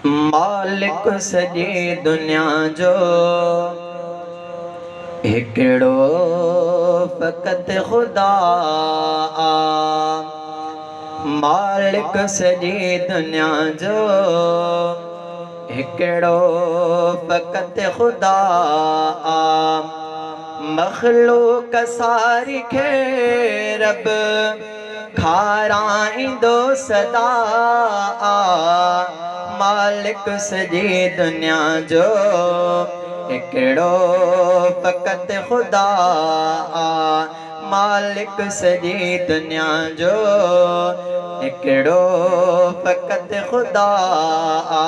مالڪ سڄي دنيا جو هڪڙو فقط خدا آ. مالڪ سڄي دنيا جو هڪڙو فقط خدا آ. مخلوق ساري کي رب کارائيندو سدا آ. مالڪ سڄي دنيا جو هڪڙو فقط خدا آ. مالڪ سڄي دنيا جو هڪڙو فقط خدا آ.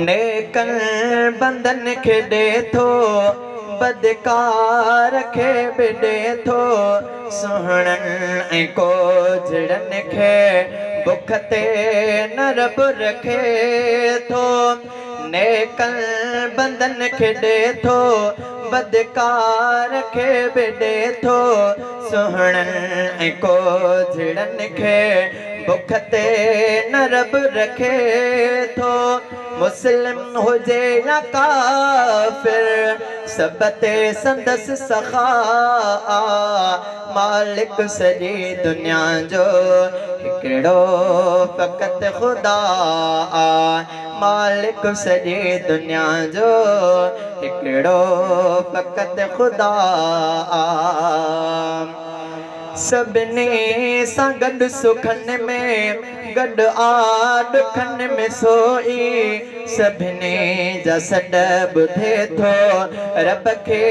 نيڪن بندن کي ڏي ٿو، بدڪار کي به ڏي ٿو. سهڻن ۽ ڪوجهڙن کي بک تي نه رب رکي ٿو. نيڪن بندن کي ڏي ٿو، بدڪار کي به ڏي ٿو. سهڻن ۽ ڪوجهڙن کي بک تي نه رب رکي ٿو. مسلم هجي يا ڪافر سڀ تي سندس سخا آ. مالڪ سڄي دنيا جو هڪڙو فقط خدا آ. مالڪ سڄي دنيا جو هڪڙو فقط خدا آ. سڀني سان گڏ سکن ۾، گڏ آ ڏکن ۾ سوئي. سڀني جا سڏ ٻڌي ٿو، رب کي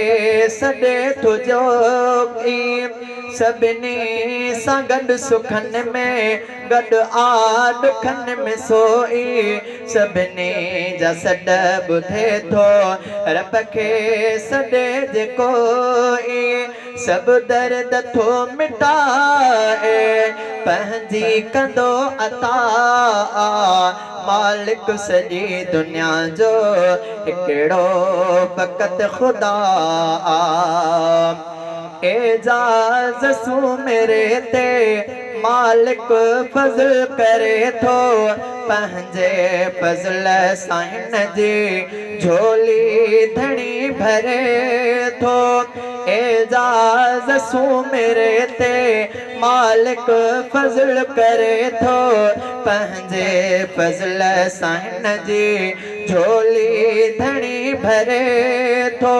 سڏي ٿو جوڳي. سڀني سان گڏ سکن ۾، گڏ آ ڏکن ۾ سوئي. سڀني جا سڏ ٻڌي ٿو، رب کي سڏي جيڪو ئي. سڀ درد ٿو مٽائي، پنهنجي ڪندو عطا. مالڪ سڄي دنيا جو هڪڙو فقط خدا. اعجاز سومري تي مالڪ فضل ڪري ٿو، پنهنجي فضل سان هن جي جهولي ڌڻي ڀري ٿو. اعجاز سومري تي مالڪ فضل ڪري ٿو، پنهنجي فضل سان هن جي جهولي ڌڻي ڀري ٿو.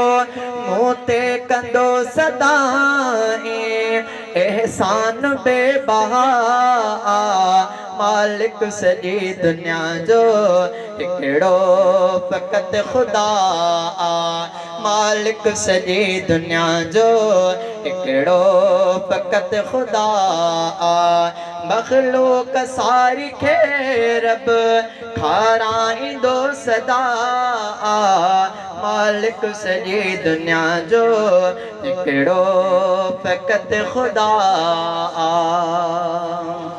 مون تي ڪندو سدائين احسان بي بها آ. مالڪ سڄي دنيا جو هڪڙو فقط خدا آ. مالڪ سڄي دنيا جو هڪڙو فقط خدا آ. مخلوق ساري کي رب کارائيندو سدا آ. مالڪ سڄي دنيا جو هڪڙو فقط خدا آ.